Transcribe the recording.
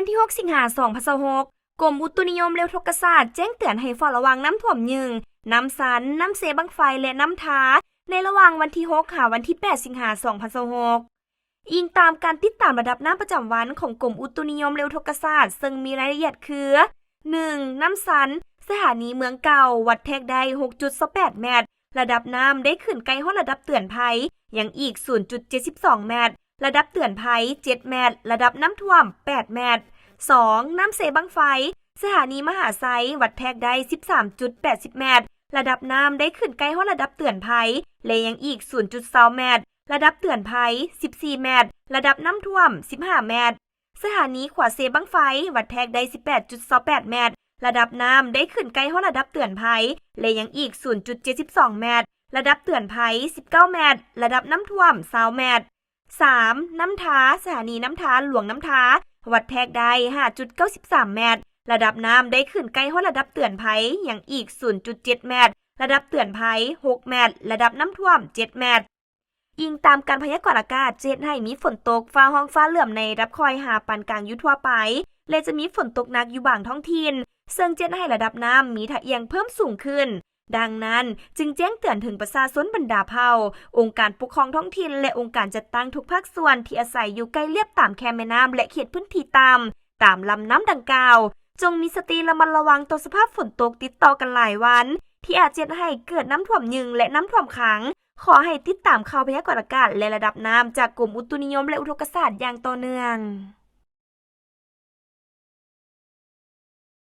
ວັນທີຫົກ ສິງຫາ ສອງພັນຊາວຫົກ ກົມອຸຕຸນິຍົມ ແລະ ອຸທົກກະສາດ ແຈ້ງເຕືອນໃຫ້ເຝົ້າລະວັງນ້ຳຖ້ວມຍຶງ, ນ້ຳຊັນ, ນ້ຳເຊບັ້ງໄຟ ແລະ ນ້ຳທາ ໃນລະຫວ່າງວັນທີຫົກ ຫາວັນທີແປດ ສິງຫາ ສອງພັນຊາວຫົກ. ອີງຕາມການຕິດຕາມລະດັບນ້ຳປະຈຳວັນຂອງກົມອຸຕຸນິຍົມ ແລະ ອຸທົກກະສາດ ເຊິ່ງມີລາຍລະອຽດຄື: ໜຶ່ງ ນ້ຳຊັນ, ສະຖານີເມືອງເກົ່າ ວັດແທກໄດ້ ຫົກຈຸດສອງແປດແມັດ, ລະດັບນ້ຳໄດ້ຂຶ້ນໃກ້ຮອດລະດັບເຕືອນໄພ ຍັງອີກ ສູນຈຸດເຈັດສິບສອງແມັດ, ລະດັບເຕືອນໄພ ເຈັດແມັດ, ລະດັບນ້ຳຖ້ວມ ແປດແມັດ. ສອງ ນ້ຳເຊບັ້ງໄຟ, ສະຖານີມະຫາໄຊ ວັດແທກໄດ້ ສິບສາມຈຸດແປດສິບແມັດ, ລະດັບນ້ຳໄດ້ຂຶ້ນໃກ້ຮອດລະດັບເຕືອນໄພ ແລະ ຍັງອີກ ສູນຈຸດຊາວແມັດ, ລະດັບເຕືອນໄພ ສິບສີ່ແມັດ, ລະດັບນ້ຳຖ້ວມ ສິບຫ້າແມັດ. ສະຖານີຂວາເຊບັ້ງໄຟ ວັດແທກໄດ້ ສິບແປດຈຸດຊາວແປດແມັດ, ລະດັບນ້ຳໄດ້ຂຶ້ນໃກ້ຮອດລະດັບເຕືອນໄພ ແລະ ຍັງອີກ ສູນຈຸດເຈັດສິບສອງແມັດ, ລະດັບເຕືອນໄພ ສິບເກົ້າແມັດ, ລະດັບນ້ຳຖ້ວມ ຊາວແມັດ. ສາມ ນ້ຳທາ, ສະຖານີນ້ຳທາ ຫຼວງນ້ຳທາ ວັດແທກໄດ້ ຫ້າຈຸດເກົ້າສິບສາມແມັດ, ລະດັບນ້ຳໄດ້ຂຶ້ນໃກ້ຮອດລະດັບເຕືອນໄພ ຍັງອີກ ສູນຈຸດເຈັດແມັດ, ລະດັບເຕືອນໄພ ຫົກແມັດ, ລະດັບນ້ຳຖ້ວມ ເຈັດແມັດ. ອີງຕາມການພະຍາກອນອາກາດ ຈະເຮັດໃຫ້ມີຝົນຕົກ ຟ້າຮ້ອງຟ້າເຫຼື້ອມໃນລະດັບຄ່ອຍຫາປານກາງຢູ່ທົ່ວໄປ ແລະ ຈະມີຝົນຕົກໜັກຢູ່ບາງທ້ອງຖິ່ນ, ເຊິ່ງຈະເຮັດໃຫ້ລະດັບນ້ຳມີທ່າອ່ຽງເພີ່ມສູງຂຶ້ນ. ດັ່ງນັ້ນ, ຈຶ່ງແຈ້ງເຕືອນເຖິງປະຊາຊົນບັນດາເຜົ່າ, ອົງການປົກຄອງທ້ອງຖິ່ນ ແລະ ອົງການຈັດຕັ້ງທຸກພາກສ່ວນທີ່ອາໄສຢູ່ໃກ້ລຽບຕາມແຄມແມ່ນ້ຳ ແລະ ເຂດພື້ນທີ່ຕ່ຳ ຕາມລຳນ້ຳດັ່ງກ່າວ, ຈົ່ງມີສະຕິລະມັດລະວັງຕໍ່ສະພາບຝົນຕົກຕິດຕໍ່ກັນຫຼາຍວັນ ທີ່ອາດເຮັດໃຫ້ເກີດນ້ຳຖ້ວມຍຶງ ແລະ ນ້ຳຖ້ວມຂັງ. ຂໍໃຫ້ຕິດຕາມຂ່າວພະຍາກອນອາກາດ ແລະ ລະດັບນ້ຳຈາກກົມອຸຕຸນິຍົມ ແລະ ອຸທົກກະສາດຢ່າງຕໍ່ເນື່ອງ.